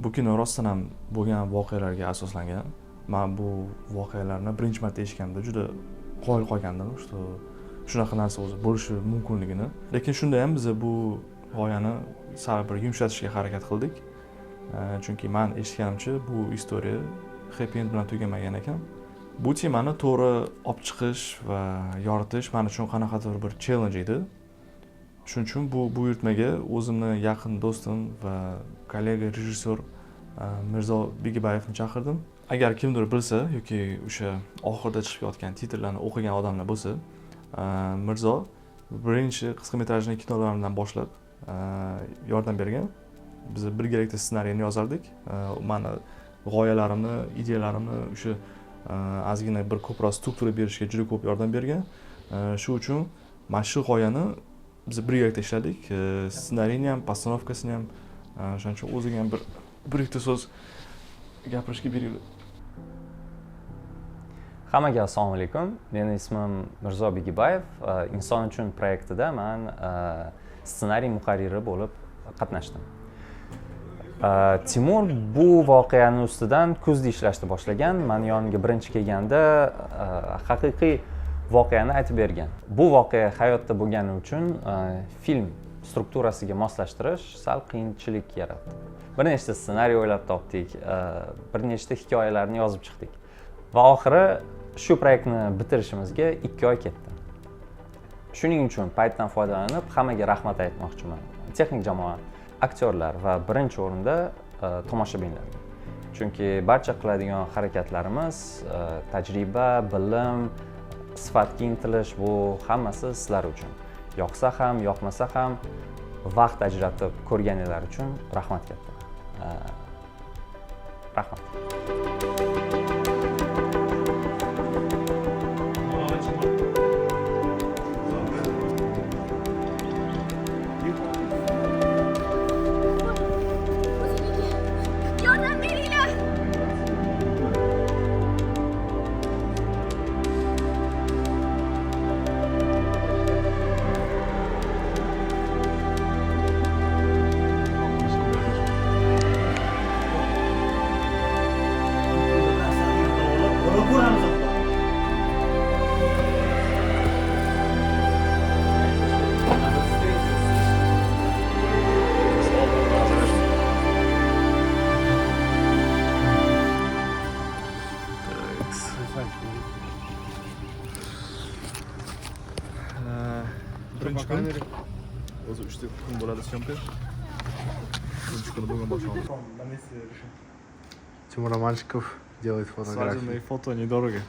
Bu kino rostdan ham bo'lgan voqealarga asoslangan. Man bu voqealarni birinchi marta eshitganimda juda qoyil qolgandim, что shunaqa narsa o'zi bo'lishi mumkinligini. Lekin shunda ham biz bu g'oyani sal bir yumshatishga harakat qildik. Chunki man eshitganimcha bu история happy end bilan tugamagan ekan. Bu temani to'g'ri olib chiqish va yoritish men uchun qanaqadir bir challenge edi. Shuning uchun bu buyurtmaga o'zimni yaqin do'stim va kollega rejissyor Mirzo Begibayevni chaqirdim. Agar kimdir bilsa yoki o'sha oxirida chiqib yotgan titrlarni o'qigan odamlar bo'lsa, Mirzo birinchi qisqa metrajli kinolarimdan boshlab yordam bergan. Biz birgalikda ssenariyni yozardik. Mani g'oyalarimni, ideyalarimni o'sha ozgina bir ko'proq struktura berishga juda ko'p yordam bergan. Shu uchun mana shu g'oyani biz birgalikda ishladik. Ssenariyni ham, postanovkasini ham, shuning uchun o'ziga ham bir ikkita so'z gapirishga beringlar. Hammaga assalomu alaykum. Meni ismim Mirzo Begibayev. Inson uchun proyektida man ssenariy muharriri bo'lib qatnashdim. Timur bu voqeani ustidan kuzda ishlashni boshlagan. Mani yonimga birinchi kelganda haqiqiy voqeani aytib bergan. Bu voqea hayotda bo'lgani uchun film strukturasiga moslashtirish sal qiyinchilik yaratdi. Bir nechta ssenariy o'ylab topdik, bir nechta hikoyalarni yozib chiqdik. Va oxiri shu proyektni bitirishimizga 2 oy ketdi. Shuning uchun paytdan foydalanib hammaga rahmat aytmoqchiman. Texnik jamoa, aktyorlar va birinchi o'rinda tomoshabinlar. Chunki barcha qiladigan harakatlarimiz, tajriba, bilim, sifatga intilish, bu hammasi sizlar uchun. Yoqsa ham, yoqmasa ham vaqt ajratib ko'rganinglar uchun rahmat katta. Rahmat. Yordam beringlar! Birinchi kun o'zi 3 ta kun bo'ladi съёмка. Birinchi kuni bugun boshlandi. Тимур Романчиков делает фотографии. Свадебные фото недорого.